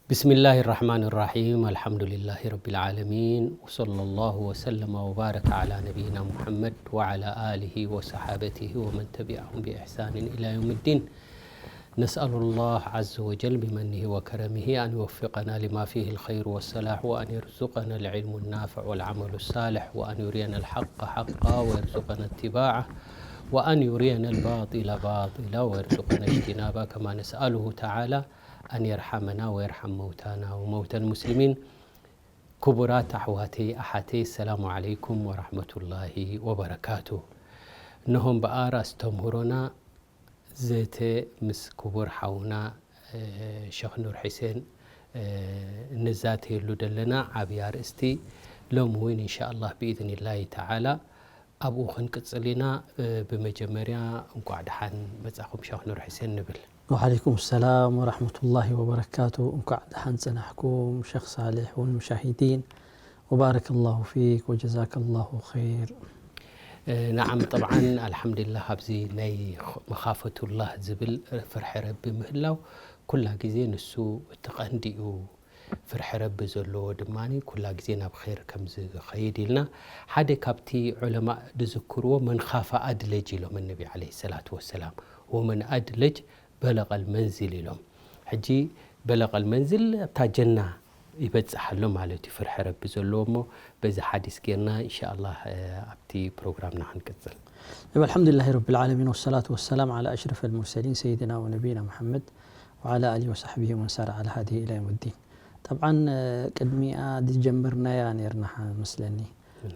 بسم الله الرحمن الرحيم. الحمد لله رب العالمين. وصلى الله وسلم وبارك على نبينا محمد وعلى آله وصحابته ومن تبعهم بإحسان إلى يوم الدين. نسأل الله عز وجل بمنه وكرمه أن يوفقنا لما فيه الخير والصلاح، وأن يرزقنا العلم النافع والعمل الصالح، وأن يرينا الحق حقا ويرزقنا اتباعه، وأن يرينا الباطل باطلا ويرزقنا اجتنابه، كما نسأله تعالى أن يرحمنا ويرحم موتانا وموتى المسلمين. ክቡራት ኣሕዋተይ ኣሓተይ፣ ሰላሙ ዓለይኩም ወራሕመቱላሂ ወበረካቱ። እነሆ እምበኣር ኣስተምህሮና ዘተ ምስ ክቡር ሓውና፣ እ፣ ሸኽ ኑር ሑሴን፣ እ፣ እንዛተየሉ ዘለና ዓብዪ ኣርእስቲ ሎሚ እውን ኢንሻኣላህ ብኢዝኒላሂ ተዓላ ኣብኡ ክንቅጽል ኢና። እ፣ ብመጀመርያ እንቋዕ ደሓን መጻኹም ሸኽ ኑር ሑሴን ንብል። ወዓለይኩም ሰላም ወራሕመቱላሂ ወበረካቱ። እንኳዕ ደሓን ጽናሕኩም ሸኽ ሳልሕ ወልሙሻሂዲን። ወባረከላሁ ፊክ ወጀዛከላሁ ኸይር። እ፣ ነዓም፣ ጠብዓን ኣልሓምዱሊላህ፣ ኣብዚ ናይ መኻፈቱላህ ዝብል ፍርሒ ረቢ ምህላው ኩላ ግዜ ንሱ እቲ ቀንዲ እዩ። ፍርሒ ረቢ ዘለዎ ድማ ኩላ ግዜ ናብ ኸይር ከም ዝኸይድ ኢልና፣ ሓደ ካብቲ ዑለማእ ዝዝክርዎ መን ኻፈ ኣድለጅ ኢሎም ነቢ ዓለይሂ ሰላቱ ወሰላም፣ ወመን ኣድለጅ በለቐል መንዝል ኢሎም። ሕጂ በለቐል መንዝል ኣብታ ጀና ይበጽሕ ኣሎ ማለት እዩ፣ ፍርሒ ረቢ ዘለዎ። እሞ በዚ ሓዲስ ጌርና ኢንሻኣላህ፣ እ፣ ኣብቲ ፕሮግራምና ክንቅጽል። طيب، الحمد لله رب العالمين، والصلاة والسلام على أشرف المرسلين سيدنا ونبينا محمد وعلى آله وصحبه ومن سار على هديه إلى يوم الدين. طبعا، እ፣ ቅድሚኣ ዝጀመርናያ ነይርና ሓ-፣ መስለኒ።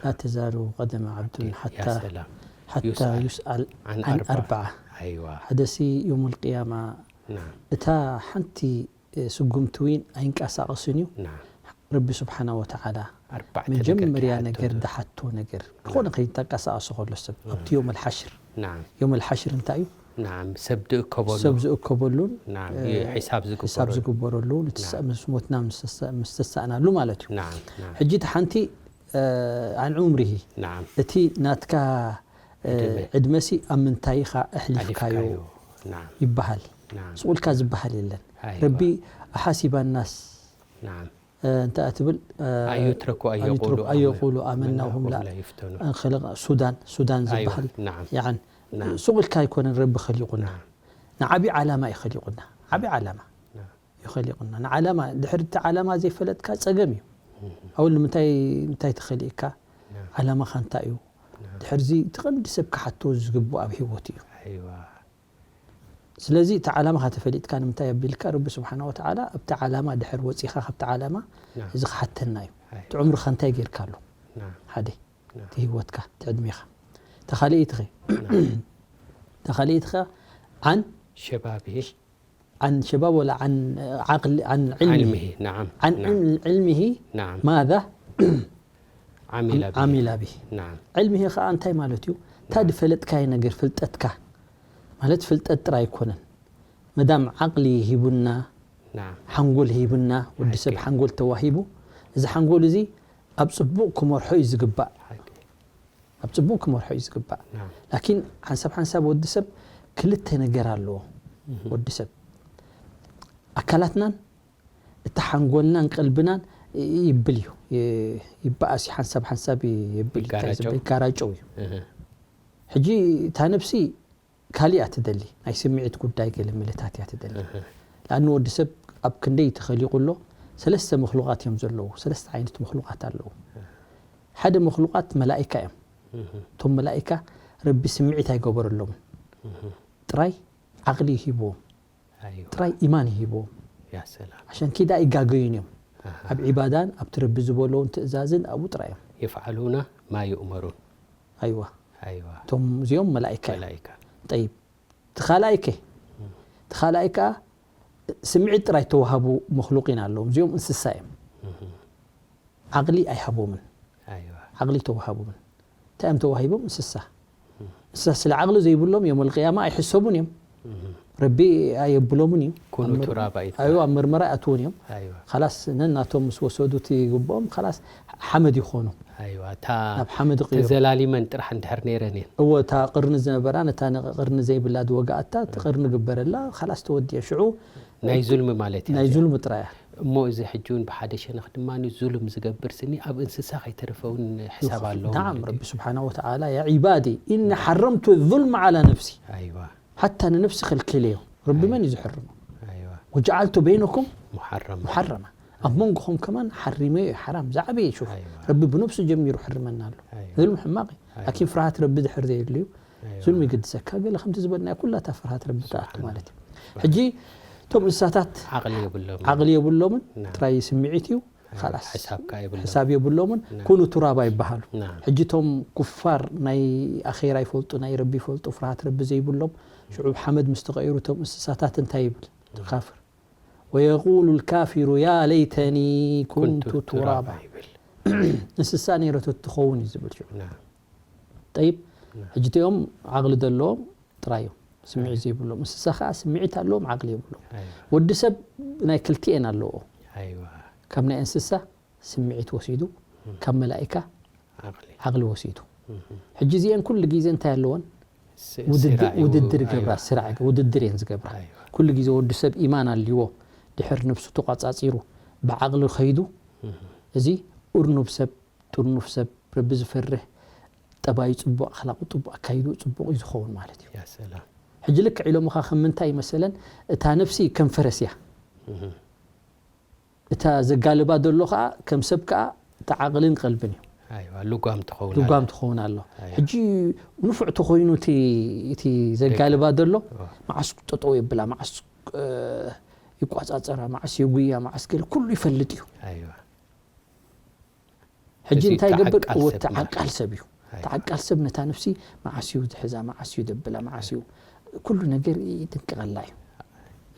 لا تزال قدم عبد حتى، يا سلام. حتى يسأل يسأل عن عن أربع. أربع. ኣይዋ። ሓደሲ የውመል ቅያማ ናም። እታ ሓንቲ፣ እ፣ ስጉምቲ እውን ኣይንቀሳቐስን እዩ። ናም። ረቢ ስብሓና ወተዓላ ኣርባዕተ ነገር መጀመርያ ትሓቶ ነገር ዶ? ዝሓቶ ነገር፣ ዝኾነ ናም። ከይተንቀሳቐሶ ከሎ ሰብ፣ ኣብቲ የውመል ሓሽር። ናም። የውመል ሓሽር እንታይ እዩ? ናም። ሰብ ዝእከበሉ። ሰብ ዝእከበሉን፣ ናም። እ፣ ዩ-፣ ሒሳብ ሒሳብ ዝግበረሉ። ዝግበረሉ፣ ንትሳ-፣ ናም። ምስ ሞትና ምስ ተሳ-፣ ምስ ተሳእናሉ ማለት እዩ። ናም፣ ናም። ሕጂ እቲ ሓንቲ፣ እ፣ عن عمره። ናም። እቲ ናትካ፣ እ፣ ዕድመ። ዕድመሲ ኣብ ምንታይ ኢኻ ኣሕሊፍካዮ ኣሕሊፍካዮ። ናም። ይበሃል። ናም። ስቕ ኢልካ ዝበሃል የለን። ኣይዋ። ረቢ ኣሓሲባ ናስ ናም። እ፣ እንታይ ትብል፣ እ፣ ኣን ዩትረኩ ኣን ኣን ዩትረኩ ዩትረኩ ኣን ኣን የቁሉ የቁሉ ኣመና ኣመና ወሁም ላ ወሁም ላ ዩፍተኑን። ኣን ኸለቀ ሱዳን፣ ሱዳን ኣይዋ፣ ዝበሃል ናዓም። ያዓን ናዓም። ሱቕ ኢልካ ኣይኮነን ረቢ ኸሊቑና። ናዓም። ንዓቢ ዓላማ እዩ ኸሊቑና። ዓቢ ዓላማ ናዓም። እዩ ኸሊቑና። ንዓላማ፣ ድሕሪ እቲ ዓላማ ዘይፈለጥካ ጸገም እዩ። እህ። ኣው ንምንታይ፣ እንታይ ተኸሊእካ? ናዓም። ዓላማኻ እንታይ እዩ? ናዓም። ድሕርዚ እቲ ቀንዲ ሰብ ክሓቶ ዝግብኦ ኣብ ህይወት እዩ። ኣይዋ። ስለዚ እቲ ዓላማኻ ተፈሊጥካ ንምንታይ ኣቢልካ ረቢ ስብሓነ ወተዓላ ኣብቲ ዓላማ ድሕር ወፂኻ ካብቲ ዓላማ ናም። እዚ ክሓተና እዩ። ኣይ። እቲ ዕምርኻ እንታይ ጌርካሉ? ናም። ሓደ፣ ናም። እቲ ህይወትካ፣ እቲ ዕድሜኻ። ተኻልኢትኸ? ናም። ተኻልኢትኸ ዓን ሸባብሂ። عن شباب ولا عن عقل، عن علمه. علمه، نعم، عن نعم. علم-، علمه نعم. ماذا عمل به. عمل به. نعم. علمه ኸዓ እንታይ ማለት እዩ? እታ ናም። ዝፈለጥካዮ ነገር ፍልጠትካ ማለት ፍልጠት ጥራይ ኣይኮነን። መዳም ዓቕሊ ሂቡና፣ ናም። ሓንጎል ሂቡና፣ ወዲ ሰብ ሓቂ። ሓንጎል ተዋሂቡ፣ እዚ ሓንጎል እዚ ኣብ ጽቡቕ ክመርሖ እዩ ዝግባእ። ሓቂ። ኣብ ጽቡቕ ክመርሖ እዩ ዝግባእ። ናም። ላኪን ሓንሳብ ሓንሳብ ወዲ ሰብ ክልተ ነገር ኣለዎ። እህ። ወዲ ሰብ ኣካላትናን እቲ ሓንጎልናን ቀልብናን ይ-፣ ይብል እዩ። ይ-፣ ይበኣስ እዩ። ሓንሳብ ሓንሳብ ይብል፣ እንታይ ይጋራጨው። ዝብል፣ ይጋራጨው እዩ። እህ። ሕጂ እታ ነብሲ ካሊእ እያ ትደሊ። ናይ ስምዒት ጉዳይ ገለ ምልታት እያ ትደሊ። እህ። ለኣኑ ወዲ ሰብ ኣብ ክንደይ ተኸሊቑ ኣሎ? ሰለስተ መኽሉቓት እዮም ዘለዉ። ሰለስተ ዓይነት መኽሉቓት ኣለዉ። እህ። ሓደ መኽሉቓት መላኢካ እዮም። እህ። እቶም መላኢካ ረቢ ስምዒት ኣይገበረሎምን። እህ። ጥራይ ዓቕሊ ሂብዎም። ኣይዋ። ጥራይ ኢማን ሂብዎም። ያ ሰላም። ዓሸን ኪዳ ይጋገዩን እዮም። ኣሃ። ኣብ ዒባዳን ኣብቲ ረቢ ዝበለውን ትእዛዝን ኣብኡ ጥራይ እዮም። የፍዓሉና ማ ዩእመሩን። ኣይዋ። ኣይዋ። እቶም እዚኦም መላኢካ እዮም። መላኢካ። ጠይብ። እቲ ካልኣይ ከ? እም። እቲ ካልኣይ ከኣ ስምዒት ጥራይ ተዋሃቡ መኽሉቂን ኣለዎም። እዚኦም እንስሳ እዮም። እህ። ዓቕሊ ኣይሃቦምን። ኣይዋ። ዓቕሊ ተዋሃቦምን። እንታይ እዮም ተዋሂቦም? እንስሳ። እም። እንስሳ ስለ ዓቕሊ ዘይብሎም የውመል ቅያማ ኣይሕሰቡን እዮም። እም። ረቢ ኣየብሎምን እዩ። ኩኑ ኣብ ምር-፣ ቱራባ ይትባሃል። ኣይዋ፣ ኣብ ምርመራ ኣይኣትዉን እዮም። ኣይዋ። ኻላስ ነናቶም ምስ ወሰዱ እቲ ይግብኦም፣ ኻላስ ሓመድ ይኾኑ። ኣይዋ፣ እታ ናብ ሓመድ ይቕየሩ። ተዘላሊመን ጥራሕ እንድሕር ነይረን እየን። እወ፣ እታ ቅርኒ ዝነበራ ነታ ነ-፣ ቅርኒ ዘይብላ ዝወግኣታ፣ እቲ ቅርኒ ግበረላ፣ ኻላስ ተወዲአ። ሽዑ ናይ ዙልሚ ማለት እያ ናይ እዚኣ። ዙልሚ ጥራይ እያ። እሞ እዚ ሕጂ እውን ብሓደ ሸነኽ ድማ ዙልም ዝገብር ስኒ ኣብ እንስሳ ከይተረፈ እውን ሕሳብ ኣሎ نعم ማለት እዩ። رب سبحانه وتعالى يا عبادي إني حرمت الظلم على نفسي ኣይዋ حتى ንነፍሲ ከልክልዮ ረቢ መን እዩ ዝሕርሞ ኣይዋ وجعلت بينكم محرم محرما ኣብ መንጎኹም ከማን ሓሪመዮ እዩ ሓራም ዝዓበየ ሹፍ ኣይዋ ረቢ ብነብሱ ጀሚሩ ሕርመና ኣሎ ኣይዋ ዙልም ሕማቕ እዩ ላኪን ፍርሃት ረቢ ድሕር ዘየድልዩ ዙልሚ ይግድሰካ ገለ ከምቲ ዝበልናዮ ኩላታ ፍርሃት ረቢ ትኣቱ ማለት እዩ ሕጂ እቶም እንስሳታት ዓቕሊ የብሎም ዓቕሊ የብሎምን ናም። ጥራይ ስምዒት እዩ ካላስ ሕሳብካ የብሎም ሕሳብ የብሎምን ናም። ኩኑ ቱራባ ይበሃሉ ናም። ሕጂ እቶም ኩፋር ናይ ኣኼራ ይፈልጡ ናይ ረቢ ይፈልጡ ፍርሃት ረቢ ዘይብሎም ሽዑብ ሓመድ ምስ ተቐይሩ እቶም እንስሳታት እንታይ ይብል ካፍር ويقول الكافر يا ليتني كنت كنت ترابا ይብል እንስሳ ነይረ ተትኸውን እዩ ዝብል ሽዑ ናም። ጠይብ ሕጂ እቲኦም ዓቕሊ ዘለዎም ጥራይ እዮም ስምዒት ዘይብሎም እንስሳ ከዓ ስምዒት ኣለዎም ዓቕሊ የብሎም ኣይዋ ወዲ ሰብ ናይ ክልቲኤን ኣለዎ ኣይዋ ካብ ናይ እንስሳ ስምዒት ወሲዱ ካብ መላኢካ ዓቕሊ ዓቕሊ ወሲዱ ሕጂ እዚአን ኩሉ ግዜ እንታይ ኣለወን ስ- ውድድር- ስራዕ እዩ። ውድድር ኣይዋ። ገብራ ስራዕ ውድድር እየን ዝገብራ ኣይዋ ኩሉ ግዜ ወዲ ሰብ ኢማን ኣልዎ ድሕር ነብሱ ተቋጻጺሩ ብዓቕሊ ከይዱ እዚ እርኑብ ሰብ ጥርኑፍ ሰብ ረቢ ዝፈርህ ጠባዩ ጽቡቕ ኣኽላቁ ጽቡቕ ኣካይዱ ጽቡቕ እዩ ዝኸውን ማለት እዩ ያ ሰላም ሕጂ ልክዕ ኢሎምኻ ከም ምንታይ መሰለን እታ ነፍሲ ከም ፈረስ እያ እታ ዘጋልባ ዘሎ ከዓ ከም ሰብ ከዓ እታ ዓቕልን ቀልብን እዩ ኣይዋ ልጓም ትኸውን ልጓም ትኸውን ኣሎ ኣያ። ሕጂ ንፉዕ ተኮይኑ እቲ እቲ ዘጋልባ ዘሎ እዋ። መዓስ ጠጠው የብላ መዓስ እ፣ ይቋጻጸራ መዓስ የጉያ መዓስ ገለ ኩሉ ይፈልጥ እዩ ኣይዋ ሕጂ እዚ እንታይ ገብር ተዓቃል ወተ ሰብ ማለት ዓቃል ሰብ እዩ ኣያ። ተዓቃል ሰብ ነታ ነፍሲ መዓስ እዩ ዝሕዛ መዓስ እዩ ደብላ መዓስ እዩ ኩሉ ነገር ይጥንቅቐላ እዩ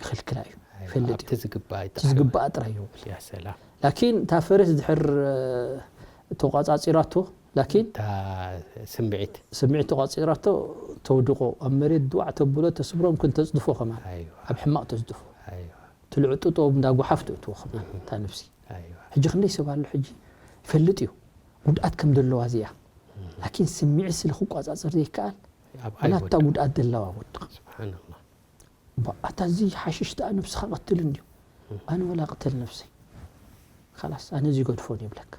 ይኽልክላ እዩ ይፈልጥ ኣብቲ እዩ ዝግባእ እቲ ዝግባኣ ጥራይ ይውዕል ያ ሰላም ላኪን እታ ፈረስ ድሕር ተቋጻጺራቶ ላኪን እታ ስምዒት ስምዒት ተቋጺራቶ ተውድቆ ኣብ መሬት ድዋዕ ተብሎ ተስብሮም ክን ተጽድፎ ከማን ኣይዋ ኣብ ሕማቕ ተጽድፎ ኣይዋ ትልዕጥጦ እንዳ ጓሓፍ ተእትዎ ከማን እታ ነፍሲ ኣይዋ ሕጂ ክንደይ ሰብ ኣሎ ሕጂ ይፈልጥ እዩ ጉድኣት ከም ዘለዋ እዚኣ ላኪን ስምዒት ስለ ክቋጻጸር ዘይከኣል ኣብ ወላ እታ ኣይወድቕ ጉድኣት ዘለዋ ወድቕ ስብሓንላ እባ ኣታ እዚ ሓሽሽ ደኣ ነብስኻ ቀትል እንድዩ ኣነ ወላ ቅተል ነብሰይ ካላስ ኣነ እዚ ገድፎን ይብለካ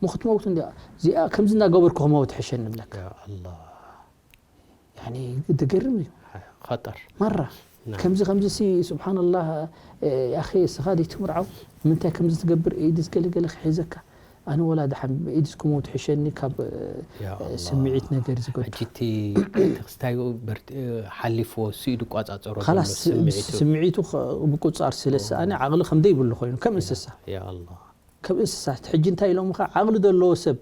እሞ ክትመውት እንዲ እዚኣ ከምዚ እናገበርኩ ክመውት ሕሸኒ ይብለካ ያ ኣላ ያኒ ትገርም እዩ ኸጠር ማራ ናም። ከምዚ ከምዚ ሲ ስብሓንላህ ያኸ ስኻ ደይትምርዓው ንምንታይ ከምዚ ትገብር ኢድስ ገለገለ ክሒዘካ ኣነ ወላ ድሓን ኢድስ ክመውት ሕሸኒ ካብ ያ ኣላ። ስምዒት ነገር ዝገብር ሕጂ እቲ ክስታዩ በርቲ- ሓሊፍዎ ስኢዱ ቋጻጸሮ ካላስ ዘሎ ስምዒቱ ስምዒቱ ኸ- ምቁጻር ስለ ዝሰኣነ ዓቕሊ ከም ዘይብሉ ኮይኑ ከም እንስሳ ያ ኣላ ከም እንስሳ ሕጂ እንታይ ኢሎምኻ ዓቕሊ ዘለዎ ሰብ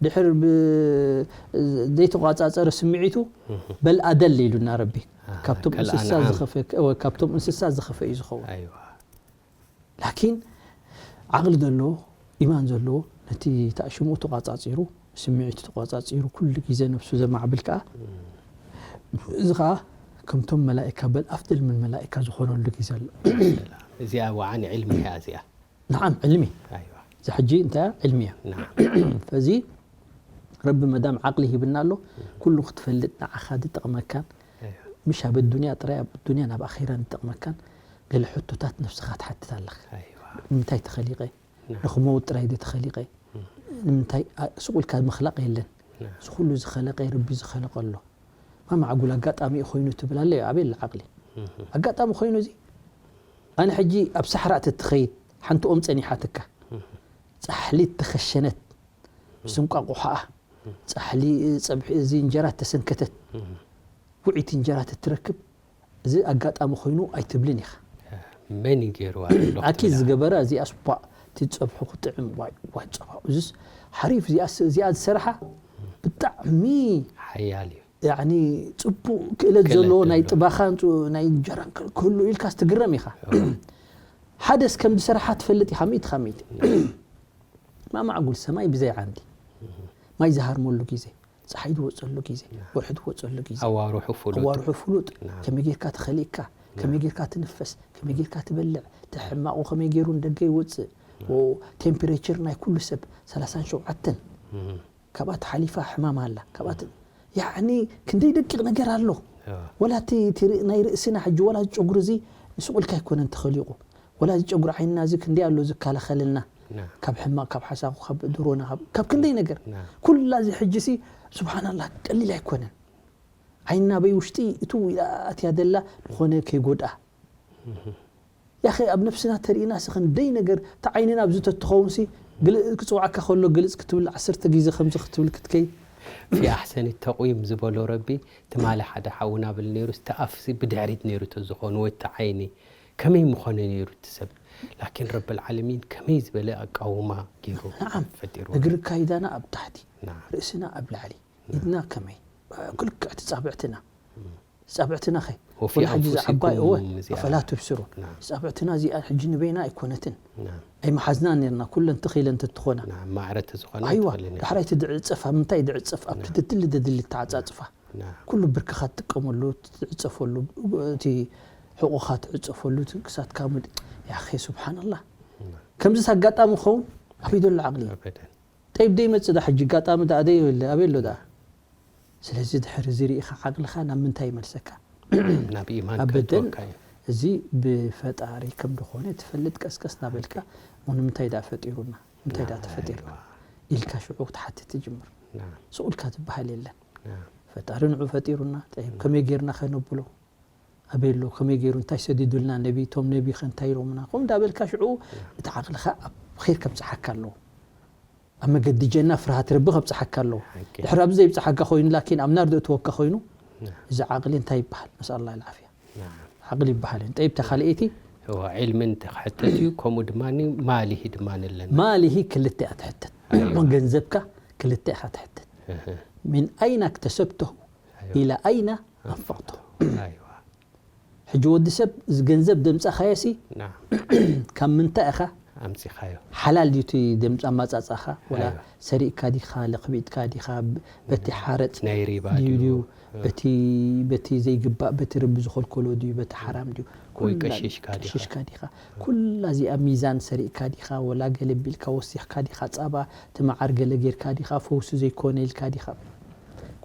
ድሕር ብ- ዘይተቋጻጸረ ስምዒቱ በል ኣደል ኢሉና ረቢ ኣሃ፣ ካብቶም እንስሳ ከልኣንዓም። ዝኸፈ እወ፣ ካብቶም እንስሳ ዝኸፈ እዩ ዝኸውን ኣይዋ ላኪን ዓቕሊ ዘለዎ ኢማን ዘለዎ ነቲ ተኣሽምኡ ተቋጻጺሩ ስምዒቱ ተቋጻጺሩ ኩሉ ግዜ ነብሱ ዘማዕብል ከዓ እዚ ከዓ ከምቶም መላእካ በል ኣፍደል ምን መላእካ ዝኾነሉ ግዜ ኣሎ እዚኣ ወዓን ዕልሚ እያ እዚኣ ንዓም ዕልሚ ኣይዋ እዚ ሕጂ እንታይ ዕልሚ እያ ናም ፈዚ ረቢ መዳም ዓቕሊ ሂብና ኣሎ ኩሉ ክትፈልጥ ንዓኻ ዝጠቕመካን ኣይዋ ምሽ ኣብ ኣዱንያ ጥራይ ኣብ ኣዱንያ ናብ ኣኼራ ዝጠቕመካን ገለ ሕቶታት ነብስኻ ትሓትት ኣለኻ ኣይዋ ንምንታይ ተኸሊቐ ናም ንኽመውት ጥራይ ዶ ተኸሊቐ ንምንታይ ኣ- ስቕ ኢልካ ምኽላቕ የለን ናም እዚ ኩሉ ዝኸለቀ ረቢ ዝኸለቀ ኣሎ ማማዕጉል ኣጋጣሚ እዩ ኮይኑ ትብል ኣለ ኣበይ ኣሎ ዓቕሊ ኣጋጣሚ ኮይኑ እዚ ኣነ ሕጂ ኣብ ሳሕራ ተትኸይድ ሓንቲ ኦም ጸኒሓትካ ጻሕሊ ተኸሸነት ምስ እንቋቑሖኣ ጻሕሊ ጸብሒ እዚ እንጀራ ተሰንከተት ውዒት እንጀራ ተትረክብ እዚ ኣጋጣሚ ኮይኑ ኣይትብልን ኢኻ መን እዩ ገይርዋ ኣሎ ኣኪ ክትብላ? ዝገበረ እዚኣስ ቧ እቲ ጸብሑ ክጥዕም ዋይ ዋይ ጸባኡ እዚስ ሓሪፍ እዚኣስ- እዚኣ ዝሰርሓ ብጣዕሚ ሓያል እዩ ያኒ ጽቡቅ ክእለት ክእለት ዘለዎ ናይ ዘለዎ። ጥባኻን ጽ- ናይ እንጀራን ክል- ክህሉ ኢልካስ ትግረም ኢኻ ሓደስ ከም ዝሰርሓ ትፈልጥ ኢኻ ሚእቲ ካብ ሚእቲ ማማዕጉል ሰማይ ብዘይ ዓንዲ ማይ ዝሃርመሉ ግዜ ፀሓይ ዝወፀሉ ግዜ ወርሒ ዝወፀሉ ግዜ ኣዋርሑ ፍሉጥ ኣዋርሑ ፍሉጥ ናም። ከመይ ጌርካ ትኸሊእካ ከመይ ጌርካ ትንፈስ ከመይ ጌርካ ትበልዕ ተሕማቑ ከመይ ገይሩ ንደገ ይወፅእ ቴምፕሬቸር ናይ ኩሉ ሰብ ሰላሳን ሸውዓተን ካብኣ ተሓሊፋ ሕማም ኣላ ካብኣ ተ- ያዕኒ ክንደይ ደቂቕ ነገር ኣሎ እዎ። ወላ እቲ እቲ ርኢ- ናይ ርእስና ሕጂ ወላ ጨጉሪ እዚ ንስቑልካ ኣይኮነን ተኸሊቑ ወላ እዚ ጨጉሪ ዓይንና እዚ ክንደይ ኣሎ ዝከላኸለልና፣ ናብ ካብ ሕማቕ፣ ካብ ሓሳኹ፣ ካብ ድሮና፣ ካብ፣ ካብ ክንደይ ነገር። ናብ ኩላ እዚ ሕጂ ሲ ስብሓንላህ ቀሊል ኣይኮነን። ዓይንና በይ ውሽጢ እትው ኢላ ኣትያ ደላ ዝኾነ ከይጎድኣ። ያኸ ኣብ ነፍስና ተርእና ሲ ክንደይ ነገር፣ እታ ዓይንና ኣብዚ ተትኸውን ሲ ግል-፣ ክጽውዓካ ከሎ ግልጽ ክትብል፣ ዓሰርተ ግዜ ከምዚ ክትብል ክትከይ። ፊ ኣሕሰኒ ተቕዊም ዝበሎ ረቢ፣ ትማሊ ሓደ ሓውና ብል ነይሩ፣ እቲ ኣፍሲ ብድሕሪት ነይሩ ተዝኾኑ ወይ እቲ ዓይኒ ከመይ ምኾነ ነይሩ እቲ ሰብ። ላኪን ረብል ዓለሚን ከመይ ዝበለ ኣቃውማ ገይሩ ናዓም። ፈጢሩ። እግሪ ካይዳና ኣብ ታሕቲ፣ ናዓም። ርእስና ኣብ ላዕሊ፣ ኢድና ከመይ፣ ክልክዕ ትጻብዕትና። ጻብዕትና ኸ? ወፊ ወላ ሕጂ እዛ ኣንፉሲኩም ዓባይ፣ እወ፣ እዚኣ። ኣፈላ ትብስሩ። ናም። ጻብዕትና እዚኣ ሕጂ ንበይና ኣይኮነትን። ናም። ኣይመሓዝናን ነርና፣ ኩለን ትኺለን ተትኾና። ናም፣ ማዕረ ተዝኾና ኣይዋ፣ ትኽእልን እያ። ዳሕራይ ትድዕጸፍ፣ ኣብ ምንታይ ይድዕጸፍ? ኣብ ናም። ትድትሊ ደድሊ ተዓጻጽፋ። ናም። ኩሉ ብርክኻ ትጥቀመሉ፣ ትዕጸፈሉ፣ እቲ ሕቑኻ ትዕጸፈሉ፣ ክሳትካ ምድ-፣ ያኸ፣ ሱብሓንላህ። ናም። ከምዚስ ኣጋጣሚ ኸውን? ኣበይ ዘሎ ዓቕሊ? ኣበደን። ጠይብ ደይመጽእ ዳ ሕጂ? ኣጋጣሚ ዳ ደይ የለ፣ ኣበይ ኣሎ ዳ? ስለዚ ድሕሪ እዚ ርኢኻ ዓቕልኻ ናብ ምንታይ ይመልሰካ? ናብ ኢማን ኣበደን ከእትወካ እዩ። እዚ ብፈጣሪ ከም ዝኾነ ትፈልጥ ቀስቀስ ናበልካ፣ እሞ ንምንታይ ዳ ፈጢሩና? እንታይ ዳ ተፈጢርና? ኢልካ ሽዑ ክትሓትት ትጅምር። ናም። ስቕ ኢልካ ዝበሃል የለን። ናም። ፈጣሪ ንዑ ፈጢሩና፣ ጠይብ ከመይ ጌርና ከነብሎ? ኣበይ ኣሎ? ከመይ ገይሩ? እንታይ ሰዲዱልና ነቢ? እቶም ነቢ ኸ እንታይ ኢሎምና? ከምኡ እንዳበልካ ሽዑ እቲ ዓቕልኻ ኣብ ኸይር ከብጽሓካ ኣለዎ። ኣብ መገዲ ጀና ፍርሃት ረቢ ከብጽሓካ ኣለዎ። ሓቂ። ድሕሪ ኣብዚ ዘይብጽሓካ ኮይኑ፣ ላኪን ኣብ ናር ዘእትወካ ኮይኑ፣ ያ። እዚ ዓቕሊ እንታይ ይበሃል? ነስኣል ኣላህ ልዓፍያ። ናም። ዓቕሊ ይበሃል እዩ። ጠይብ፣ እታ ካልኣይቲ? እዋ፣ ዒልሚ እንተ ክሕተት እዩ፣ ከምኡ ድማ ማሊሂ ድማ ኣለና። ማሊሂ ክልተ እያ ትሕተት። ኣይዋ። ገንዘብካ ክልተ ኢኻ ትሕተት። እህ። ሚን ኣይና እክተሰብተሁ ኣይዋ። ኢላ ኣይና ኣንፈቕተሁ። ኣይዋ። ሕጂ ወዲ ሰብ እዚ ገንዘብ ደምጻኻዮ ሲ ናም። ካብ ምንታይ ኢኻ ኣምጺኻዮ? ሓላል ድዩ እቲ ደምጻ ኣማጻጻኻ? ወላ ኣይዋ። ሰሪቕካ ዲኻ? ለኽቢጥካ ዲኻ? ብ-፣ በቲ ሓረጽ ናይ ሪባ ድዩ ድዩ? ድዩ? እ። በቲ፣ በቲ ዘይግባእ፣ በቲ ረቢ ዝኸልከሎ ድዩ? በቲ ሓራም ድዩ? ወይ ኩላ ቀሺሽካ ዲኻ? ቀሺሽካ ዲኻ? ኩላ እዚኣ ሚዛን ሰሪቕካ ዲኻ? ወላ ገለ ቢልካ ወሲኽካ ዲኻ? ጻባ እቲ መዓር ገለ ጌርካ ዲኻ? ፈውሲ ዘይኮነ ኢልካ ዲኻ?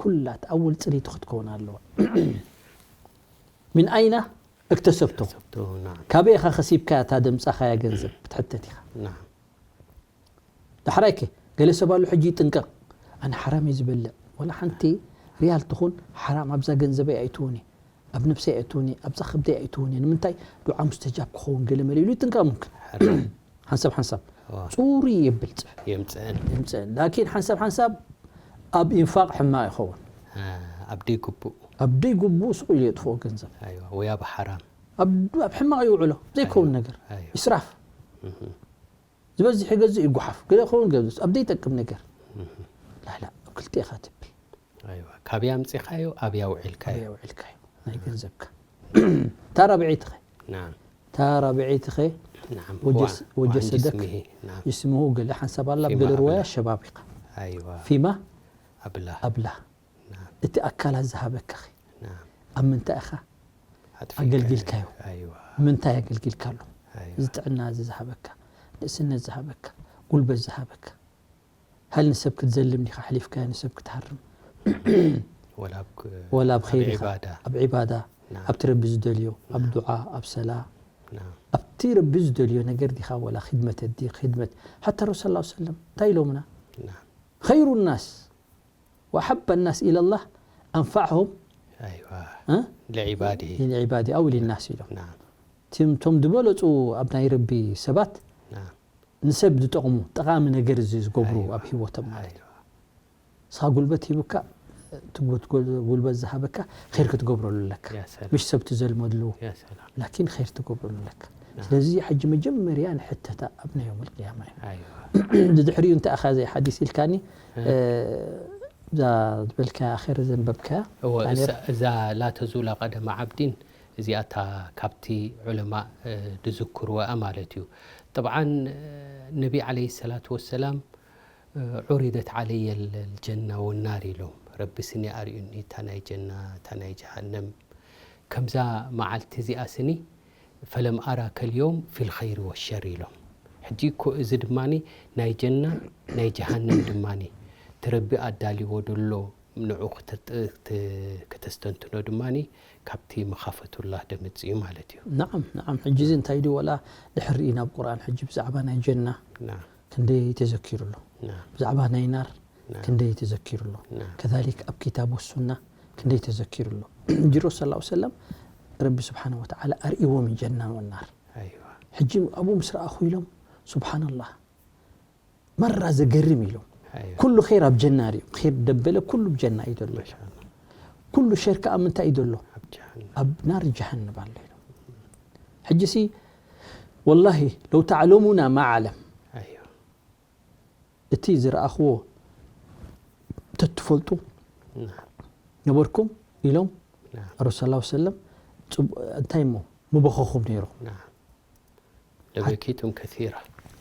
ኩላ እቲ ኣወል ጽሪቱ ክትከውን ኣለዋ። ሚን ኣይና እክተሰብቶ? እክተሰብቶ፣ ናም። ካበይ ኢኻ ከሲብካያ እታ ደምጻኻያ ገንዘብ? ክትሕተት ኢኻ። ናም። ዳሕራይ ከ፣ ገለ ሰብ ኣሎ ሕጂ ይጥንቀቕ። ኣነ ሓራም እየ ዝበልዕ። ወላ ሓንቲ ሪያል ትኹን ሓራም ኣብዛ ገንዘበይ ኣይእትውን እየ። ኣብ ነብሰይ ኣይእትውን እየ። ኣብዛ ከብደይ ኣይእትውን እየ። ንምንታይ? ዱዓ ሙስተጃብ ክኸውን ገለ መለ ኢሉ ይጥንቀቕ ሙምክን። ሓራም። ሓንሳብ ሓንሳብ። እዋ። ጽሩይ የብል ጽሑፍ። የምጽአን። የምጽአን። ላኪን ሓንሳብ ሓንሳብ ኣብ ኢንፋቕ ሕማቕ ይኸውን። አ፣ ኣብ ደይግቡእ። ኣብ ደይግቡእ ስቕ ኢሉ የጥፍኦ ገንዘብ። ኣይዋ፣ ወይ ኣብ ሓራም። ኣብ፣ ኣብ ሕማቕ ይውዕሎ። ዘይከውን ኣይዋ፣ ነገር። ኣይዋ። ኢስራፍ። እህ። ዝበዝሕ ይገዝእ ይጓሓፍ። ገለ ክኸውን ገዝእ። ኣብ ዘይጠቅም ነገር። እህ። ላላ፣ ኣብ ክልተ ኢኻ ትብል። ኣይዋ፣ ካብያ ኣምጺኻዮ፣ ኣብያ ውዒልካዮ። ኣብያ ውዒልካዮ። ናይ ገንዘብካ። እታ ራብዐይቲ ኸ? ናም። እታ ራብዐይቲ ኸ? ናም። ወጀስ-፣ ዋ-፣ ወጀሰደክ ዋን ጅስሚሂ። ናም። ጅስምሁ ገለ ሓንሳብ ኣላ ፊማ ብገለ ርዋያ ኣብላ። ሸባብ ኢኻ። ኣይዋ። ፊማ ኣብላ። ኣብላ። ናም። እቲ ኣካላት ዝሃበካ ኸ? ናም። ኣብ ምንታይ ኢኻ ኣጥፊእካዮ። ኣገልጊልካዮ? ኣይዋ። ምንታይ ኣገልጊልካሉ? ኣይዋ። እዚ ጥዕና እዚ ዝሃበካ፣ ንእስነት ዝሃበካ፣ ጉልበት ዝሃበካ። ሃል ንሰብ ክትዘልም ዲኻ ኣሕሊፍካዮ ንሰብ ክትሃርም? ወላ ኣብ ክ-፣ ወላ ኣብ ኣብ ኸይር ኢኻ፣ ዒባዳ። ኣብ ዒባዳ፣ ናም። ኣብቲ ረቢ ዝደልዮ፣ ኣብ ናም። ዱዓ፣ ኣብ ሰላ፣ ናም። ኣብቲ ረቢ ዝደልዮ ነገር ዲኻ ወላ ኺድመት ኣዲ-፣ ኺድመት። ሓታ ረሱል ሰለላሁ ዐለይሂ ወሰለም እንታይ ኢሎምና? ናም። ኸይሩ ናስ ወኣሐበ ናስ ኢለላህ ኣንፈዕሁም ኣይዋ። እ? ልዒባዲሂ። ልዒባዲ ኣው ሊናስ ኢሎም። ናም። እቶም፣ እቶም ዝበለጹ ኣብ ናይ ረቢ ሰባት ናም። ንሰብ ዝጠቕሙ ጠቓሚ ነገር እዚ ዝገብሩ ኣይዋ። ኣብ ህይወቶም ማለት እዩ። ኣይዋ። ንስኻ ጉልበት ሂቡካ፣ እቲ ጉ-፣ ጉል-፣ ጉልበት ዝሃበካ ኸይር ክትገብረሉ ኣለካ። ያ ሰላም። ምሽ ሰብ ትዘልመሉ፣ ያ ሰላም። ላኪን ኸይር ትገብረሉ ኣለካ። ናም። ስለዚ ሕጂ መጀመርያ ንሕተታ ኣብ ናይ የውመል ቅያማ እዩ። ኣይዋ። ድድሕሪኡ እንታይ ኢኻ ዘይ ሓዲስ ኢልካኒ፣ እ። እ፣ እዛ ዝበልካያ ኣኼር ዘንበብካያ፣ እወ፣ ኣነ እሳ-፣ እዛ ላ ተዙላ ቀደመ ዓብዲን እዚኣታ ካብቲ ዑለማእ፣ እ፣ ድዝክርወኣ ማለት እዩ። ጠብዓን፣ እ፣ ነቢ ዓለይሂ ሰላቱ ወሰላም፣ እ፣ ዑሪደት ዓለየ ልጀና ወናር ኢሎም። ረቢ ስኒ ኣርእዩኒ፣ እታ ናይ ጀና፣ እታ ናይ ጀሃነም። ከምዛ መዓልቲ እዚኣ ስኒ፣ ፈለም ኣራ ከልዮም ፊል ኸይሪ ወሸር ኢሎም። ሕጂ እኮ እዚ ድማኒ ናይ ጀና፣ ናይ ጀሃነም ድማኒ፣ እቲ ረቢ ኣዳልዎ ደሎ ንዑ ክተ- ክተ- ከተስተንትኖ ድማ ካብቲ መኻፈቱላ ደምጽ እዩ ማለት እዩ። نعم نعم ሕጂ እዚ እንታይ ድዩ ወላ ድሕሪ ናብ ቁርኣን ሕጂ ብዛዕባ ናይ ጀና ና ክንደይ ተዘኪሩ ኣሎ ና ብዛዕባ ናይ ናር ና ክንደይ ተዘኪሩ ኣሎ ና كذلك ኣብ كتاب والسنة ክንደይ ተዘኪሩ ኣሎ ጅሮ صلى الله عليه وسلم ረቢ سبحانه وتعالى ኣርእዎም ጀና والنار ኣይዋ ሕጂ ኣብኡ ምስ ረኣኹ ኢሎም سبحان الله መራ ዘገርም ኢሎም ኣይዋ ኩሉ ኸይር ኣብ ጀና እዩ ኸይር ደበለ ኩሉ ጀና እዩ ዘሎ ማሻኣላ ኩሉ ሸር ከኣ ምንታይ እዩ ዘሎ ኣብ ጀሃነም ኣብ ናር ጀሃነም ኣሎ ኢሎም ሕጂ ሲ والله لو تعلمون ما علم ኣይዋ እቲ ዝረኣኽዎ ተትፈልጡ ና ነበርኩም ኢሎም ና ረሱል ላ ሰለም እንታይ እሞ ምበኸኹም ነይሩ ና ለበኪቱም ከሲራ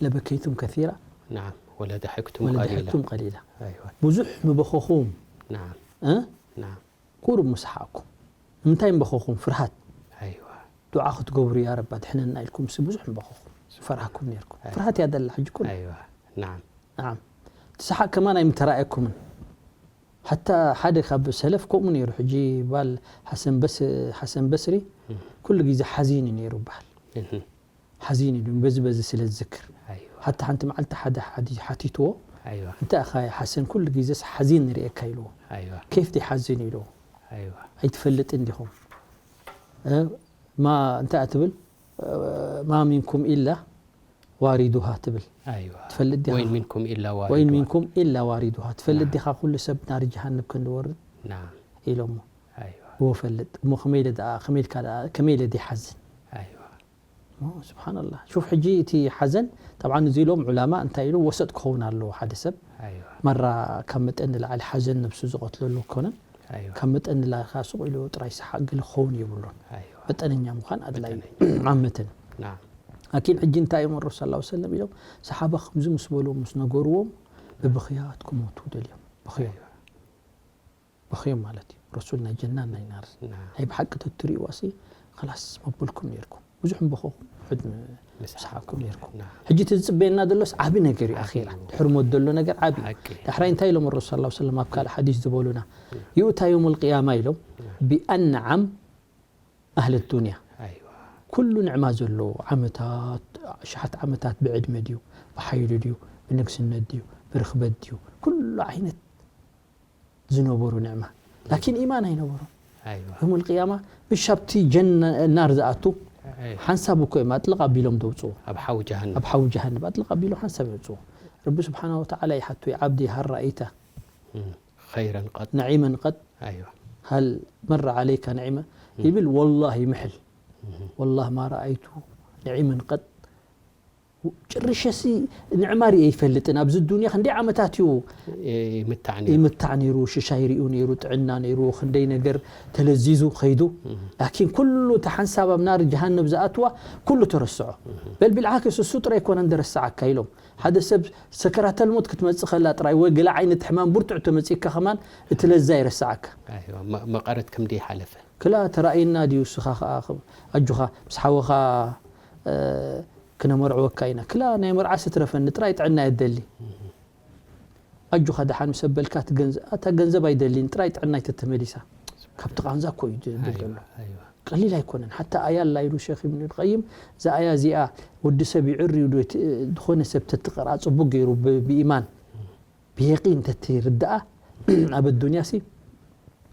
ለበከይቱም ከሲራ ናም ወለደሐክቱም ወለ ቀሊላ ደሐክቱም ቀሊላ ኣይዋ ብዙሕ ምበኸኹም ናም እ? ናም ቁሩብ ምስሓቅኩም ንምንታይ ምበኸኹም ፍርሃት ኣይዋ ዱዓ ክትገብሩ ያ ረባ ድሕነና ኢልኩም ሲ ብዙሕ ምበኸኹም ፈርሃኩም ነርኩም ፍርሃት እያ ደላ ሕጂ ኩሉ ኣይዋ ናም ናዓም እቲ ሰሓቅ ከማን ኣይምተራእየኩምን ሓታ ሓደ ካብ ሰለፍ ከምኡ ነይሩ ሕጂ ባል ሓሰን በስ ሓሰን በስሪ ኩሉ ግዜ ሓዚን እዩ ነይሩ በሃል ሓዚን እዩ በዚ በዚ ስለ ዝዝክር ሓታ ሓንቲ መዓልቲ ሓደ ሓቲትዎ እንታይ ኢኻ ሓሰን ኩሉ ግዜስ ሓዚን ንርእየካ ኢልዎ ኬፍ ዲ ሓዚን ኢልዎ ኣይትፈልጥን ዲኹም ማ እንታይ ትብል ማ ሚንኩም ኢላ ዋሪዱሃ ትብል ትፈልጥ ዲኻ ወይን ሚንኩም ኢላ ወይን ዋሪዱሃ ሚንኩም ኢላ ዋሪዱሃ ትፈልጥ ዲኻ ኩሉ ሰብ ናሪ ጀሃነብ ከም ዝወርድ ናም ኢሎሞ ኣይዋ እዎ ፈልጥ እሞ ከመይ ኢለ ደኣ ከመይ ኢልካ ደኣ ከመይ ኢለ ዲሓዝን ኣይዋ ስብሓንላ ሹፍ ሕጂ እቲ ሓዘን ጠብዓ እዚ ኢሎም ዑላማ እንታይ ኢሉ ወሰጥ ክኸውን ኣለዎ ሓደ ሰብ ኣይዋ መራ ካብ መጠን ንላዕሊ ሓዘን ነብሱ ዝቐትለሉ ኣይኮነን ኣይዋ ካብ መጠን ንላዕሊ ከዓ ሱቕ ኢሉ ጥራይ ሰሓቅ ገለ ክኸውን የብሉን ኣይዋ መጠነኛ ምዃን ኣድላይ መጠነኛ። ዓመትን ናም ላኪን ሕጂ እንታይ እዮም ረሱል ላ ሰለም ኢሎም ሰሓባ ከምዚ ምስ በልዎም ምስ ነገርዎም ብብኽያት ክሞቱ ደልዮም ብኽዮም ኣይዋ ብኽዮም ማለት እዩ ረሱል ናይ ጀናን ናይ ናር ናም ናይ ብሓቂ ተትሪእዋ ሲ ላስ መበልኩም ነርኩም ብዙሕ ምበኸኹም ውሕድ ምስ ሰሓብኩም ነርኩም ናም ሕጂ እቲ ዝፅበየና ዘሎስ ዓብ ነገር እዩ ዓቢ ኣራ እዩ። ድሕሪ ሞት ዘሎ ነገር ዓብ እዩ ሓቂ ዳሕራይ እንታይ ኢሎም ረሱል ላ ሰለም ኣብ ካልእ ሓዲስ ዝበሉና ይኡታ ዮም ልቅያማ ኢሎም ብኣንዓም ኣህል ዱንያ ኣይዋ ኩሉ ንዕማ ዘለዎ ዓመታት ሽሓት ዓመታት ብዕድመ ድዩ ብሓይሉ ድዩ ብንግስነት ድዩ ብርኽበት ድዩ ኩሉ ዓይነት ዝነበሩ ንዕማ ላኪን ኢማን ኣይነበሮም ኣይዋ ዮም ልቅያማ ብሻብቲ ጀና ናር ዝኣቱ ኣይ ሓንሳብ እኮ እዮም ኣጥልቕ ኣቢሎም ዘውፅዎ ኣብ ሓው ጀሃነም ኣብ ሓዊ ጀሃነብ ኣጥልቕ ኣቢሎም ሓንሳብ የውፅዎ ረቢ ስብሓና ወተዓላ ይሓቱ ዓብዲ ሃል ረኣይተ ኸይረን ቀጥ ነዒመን ቀጥ ኣይዋ هل مر عليك نعمة ይብል والله ይምሕል والله ما رأيت نعيما قط ጭርሸሲ ንዕማ ሪኤ ይፈልጥን ኣብዚ ዱንያ ክንደይ ዓመታት እዩ ይምታዕ ነይሩ ይምታዕ ነይሩ ሽሻይ ሪኡ ነይሩ ጥዕና ነይሩ ክንደይ ነገር ተለዚዙ ከይዱ ላኪን ኩሉ እቲ ሓንሳብ ኣብ ናር ጀሃነብ ዝኣትዋ ኩሉ ተረስዖ በል ብልዓክስ እሱ ጥራይ ኮነ እንደረስዓካ ኢሎም ሓደ ሰብ ሰከራተል ሞት ክትመጽእ ከላ ጥራይ ወይ ገለ ዓይነት ሕማም ብርቱዕ ተመጺእካ ከማን እቲ ለዛ ይረስዓካ ኣይዋ መ- መቐረት ከምደይ ሓለፈ ክላ ተራእየና ድዩ እስኻ ከዓ ኣጁኻ ምስ ሓወኻ እ፣ ክነመርዕወካ ኢና ክላ ናይ መርዓ ስትረፈኒ ጥራይ ጥዕና የደሊ ኣጁኻ ደሓን ምስ ኣበልካ እቲ ገንዘ- እታ ገንዘብ ኣይደሊን ጥራይ ጥዕና ይተተመሊሳ ካብቲ ቃንዛ እኮ እዩ ዝብል ዘሎ ኣይዋ ቀሊል ኣይኮነን ሓታ ኣያ ኣላ ኢሉ ሸክ ኢብን ቀይም እዛ ኣያ እዚኣ ወዲ ሰብ ይዕር እዩ ዶ እቲ- ዝኾነ ሰብ ተትቀርኣ ፅቡቅ ገይሩ ብ- ብኢማን ብየቂን ተትርድኣ ኣብ ኣዱንያ ሲ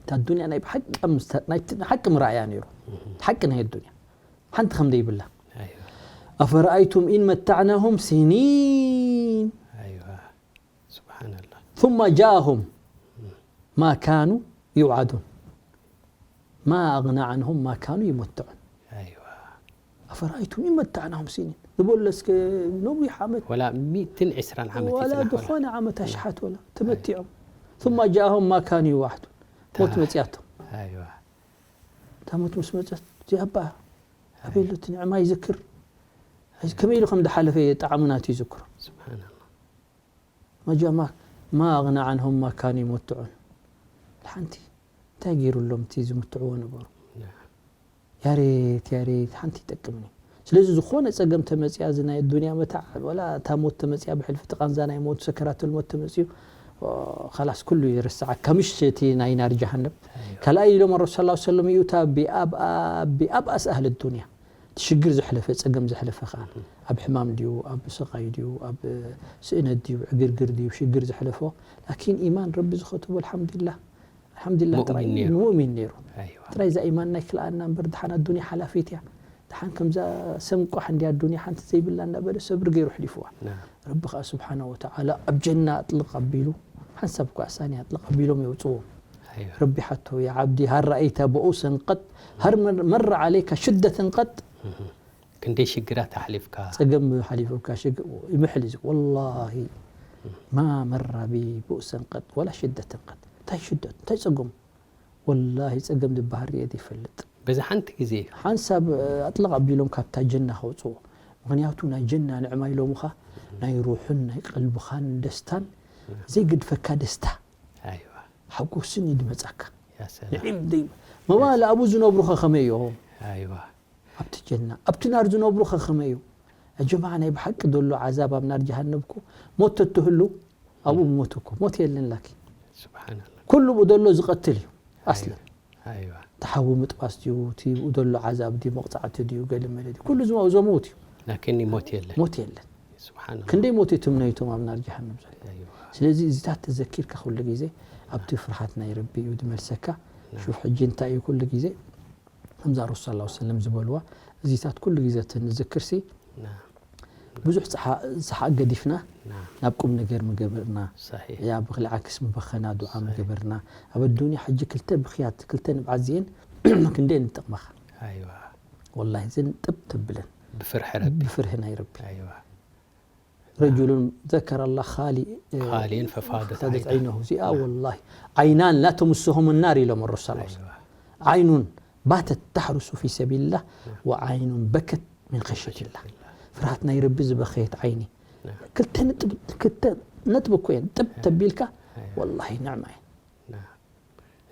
እታ ኣዱንያ ናይ ብሓቂ ምስ- ናይ ት- ሓቂ ምርኣያ ነይሩ ሓቂ ናይ ኣዱንያ ሓንቲ ከም ዘይብላ ኣይዋ أفرأيتم إن متعناهم سنين ኣይዋ ስብሓንላ ثم جاءهم ما كانوا يوعدون ما أغنى عنهم ما كانوا يمتعون ኣይዋ أفرأيتم إن متعناهم سنين ዝበሎ እስከ ነዊሕ ዓመት ወላ ሚእትን ዕስራን ዓመት ولا ይፅናሕ ወላ ዝኾነ ዓመት ኣሽሓት ወላ ተመቲዖም ثم جاءهم ما كانوا يوعدون ሞት መፅያቶም ኣይዋ እታ ሞት ምስ መፀት እዚኣባ ኣበይ ኣሎ እቲ ንዕማ ይዝክር ሕዚ ከመይ ኢሉ ከም ዝሓለፈ ጣዕሙ ናቱ ይዝክሮ ስብሓንላ መጃማ ما أغنى عنهم ما كانوا يمتعون ሓንቲ እንታይ ገይሩሎም እቲ ዝምትዕዎ ነበሩ ያሬት ያሬት ሓንቲ ይጠቅምኒ ስለዚ ዝኾነ ፀገም ተመፅያ እዚ ናይ ኣዱንያ መታዕ ወላ እታ ሞት ተመፅያ ብሕልፊ እቲ ቃንዛ ናይ ሞት ሰከራተል ሞት ተመፅዩ ከላስ ኩሉ ይርስዓካ፣ ምሽ እቲ ናይ ናር ጀሃነም። ካልኣይ ኢሎም ረሱል ሰለላሁ ዐለይሂ ወሰለም፣ ይኡታ ቢኣብ-፣ ቢኣብኣስ ኣህሊ ዱንያ፣ እቲ ሽግር ዘሕለፈ፣ ጸገም ዘሕለፈ ኸዓ፣ ኣብ ሕማም ድዩ፣ ኣብ ስቓይ ድዩ፣ ኣብ ስእነት ድዩ፣ ዕግርግር ድዩ፣ ሽግር ዘሕለፎ፣ ላኪን ኢማን ረቢ ዝኸተቦ፣ ኣልሓምዱሊላህ፣ ኣልሓምዱሊላህ፣ ጥራይ ሙእሚን ነይሩ። ሙእሚን ነይሩ። ኣይዋ። ጥራይ እዛ ኢማን ናይ ክልኣና እምበር፣ ደሓን ኣዱንያ ሓላፊት እያ። ደሓን ከምዛ ሰም ቋሕ እንድያ ኣዱንያ ሓንቲ ዘይብላ እንዳበለ ሰብሪ ገይሩ ኣሕሊፍዋ። ናም። ረቢ ኸዓ ስብሓነ ወተዓላ ኣብ ጀና ኣጥልቕ ኣቢሉ፣ ሓንሳብ እኳ ኣሳኒ ኣጥልቕ ኣቢሎም የውፅዎ። ኣይዋ። ረቢ ሓቶ፣ ያ ዓብዲ፣ ሃል ረኣይተ በኡሰን ቀጥ፣ ሃል መር-፣ መረ ዓለይካ ሽደተን ቀጥ። እህ። ክንደይ ሽግራት ኣሕሊፍካ። ጸገም ሓሊፉካ ሽግ-፣ ይምሕል እዩ። ወላሂ፣ ማ መራ ቢ በኡሰን ቀጥ፣ ወላ ሽደተን ቀጥ። እንታይ ሽደት፣ እንታይ ጸገም? ወላሂ ጸገም ዝበሃል ርእየ ዘይፈልጥ። በዚ ሓንቲ ግዜ። ሓንሳብ፣ እ፣ ኣጥለቕ ኣቢሎም ካብታ ጀና ከውጽዎ። ምኽንያቱ ናይ ጀና ንዕማ ኢሎምኻ ናይ ሩሕን ናይ ቀልብኻን ደስታን ዘይግድፈካ ደስታ። ኣይዋ። ሓጎስን እዩ ዝመጻካ። ያ ሰላም። ንዒም ደይ-፣ መዋል ኣብኡ ዝነብሩኸ ከመይ እዮም? ኣይዋ። ኣብቲ ጀና፣ ኣብቲ ናር ዝነብሩኸ ከመይ እዩ? ያ ጀማዓ፣ ናይ ብሓቂ ዘሎ ዓዛብ ኣብ ናር ጀሃነም እኮ፣ ሞት ተትህሉ፣ ኣብኡ ሞት እኮ፣ ሞት የለን። ላኪን ስብሓንላህ። ኩሉ ብኡ ዘሎ ዝቐትል እዩ፣ ኣስለን። ኣይዋ። እቲ ሓዊ ምጥባስ ድዩ፣ እቲ ብኡ ዘሎ ዓዛብ ድዩ፣ መቕጻዕቲ ድዩ፣ ገለ መለ ድዩ፣ ኩሉ ዝሞ-፣ ዘመውት እዩ። ላኪን ሞት የለን። ሞት የለን። ስብሓንላህ። ክንደይ ሞት እዩ ትምነዩ እቶም ኣብ ናር ጀሃነም ዘሎ? ኣይዋ። ስለዚ እዚታት ተዘኪርካ ኩሉ ግዜ ኣብቲ ፍርሃት ናይ ረቢ እዩ ዝመልሰካ። ናም። ሹፍ ሕጂ እንታይ እዩ ኩሉ ግዜ? ከምዛ ረሱል ሰለላሁ ዐለይሂ ወሰለም ዝበልዋ፣ እዚታት ኩሉ ግዜ ተንዝክርሲ፣ ናም። ብዙሕ ጸሓ-፣ ሰሓቕ ገዲፍና ናም። ናብ ቁም ነገር ምገበርና። ሰሒሕ። ያ ብኽሊ ዓክስ ምበኸና ዱዓ ሰሒሕ። ምገበርና። ኣብ ኣዱንያ ሕጂ ክልተ ብኽያት፣ ክልተ ንብዓት እዚኤን ክንደየን ይጠቕመኻ? ኣይዋ። ወላሂ፣ እዘን ጥብ ተብለን። ብፍርሒ ረቢ። ብፍርሒ ናይ ረቢ። ኣይዋ። ረጁሉን ዘከረ ላህ ኻሊ-፣ ኻሊን ፈፋደት ፈፋደት ዓይና። ዓይነሁ። እዚኣ ናም። ወላሂ ዓይናን ላ ተምስሁም ናር ኢሎም ረሱል ሰለላሁ ዐለይሂ ወሰለም። ኣይዋ። ዓይኑን ባተት ተሕሩሱ ፊ ሰቢልላህ ወዓይኑን በከት ሚን ኸሽየትላህ። ፍርሃት ናይ ረቢ ዝበኸየት ዓይኒ። ናም። ክልተ ነጥብ፣ ክልተ ነጥብ እኮ እየን። ጥብ ተቢልካ፣ ኣይዋ። ወላሂ ንዕማ እየን። ናም።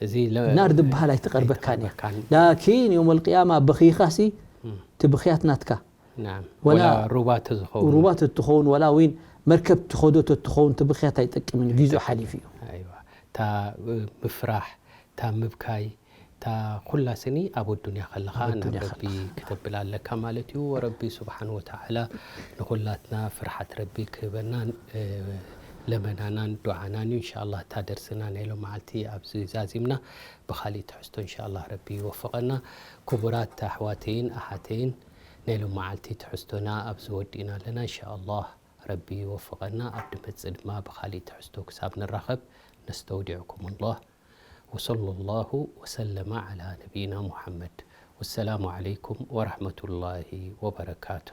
እዚ ለ-፣ ናር ዝበሃል ኣይትቐርበካን እያ። ኣይትቐርበካን። ላኪን የውመል ቅያማ በኺኻሲ፣ እም። እቲ ብኽያት ናትካ። ናም። ወላ ወላ ሩባ ተዝኸውን። ሩባ ተትኸውን፣ ወላ ዊን መርከብ ትኸዶ ተትኸውን፣ እቲ ብኽያት ኣይጠቅምን፣ ጊዜኡ ኣይጠቅምን። ሓሊፉ እዩ። ኣይዋ። እታ፣ እ፣ ምፍራሕ፣ እታ ምብካይ፣ እታ ኩላ ስኒ ኣብ ኣዱንያ ከለኻ ኣብ ኣዱንያ ናብ ረቢ ከለኻ። ክተብል ኣለካ ማለት እዩ። ወረቢ ስብሓን ወተዓላ ንኹላትና ፍርሓት ረቢ ክህበና፣ እ፣ ለመናናን ዱዓናን እዩ። እንሻ ኣላህ እታ ደርስና ናይ ሎም መዓልቲ ኣብዚ ዛዚምና ብኻሊእ ትሕዝቶ እንሻ ኣላህ ረቢ ይወፍቐና። ክቡራት ኣሕዋተይን ኣሓተይን ናይ ሎም መዓልቲ ትሕዝቶና ኣብዚ ወዲእና ኣለና። እንሻ ኣላህ ረቢ ይወፍቐና። ኣብ ድመጽእ ድማ ብኻሊእ ትሕዝቶ ክሳብ ንራኸብ ነስተውዲዕኩም ኣላህ። ወሰለ ላሁ ወሰለመ ዓላ ነቢይና ሙሓመድ። ወሰላሙ ዓለይኩም ወረሕመቱላሂ ወበረካቱ።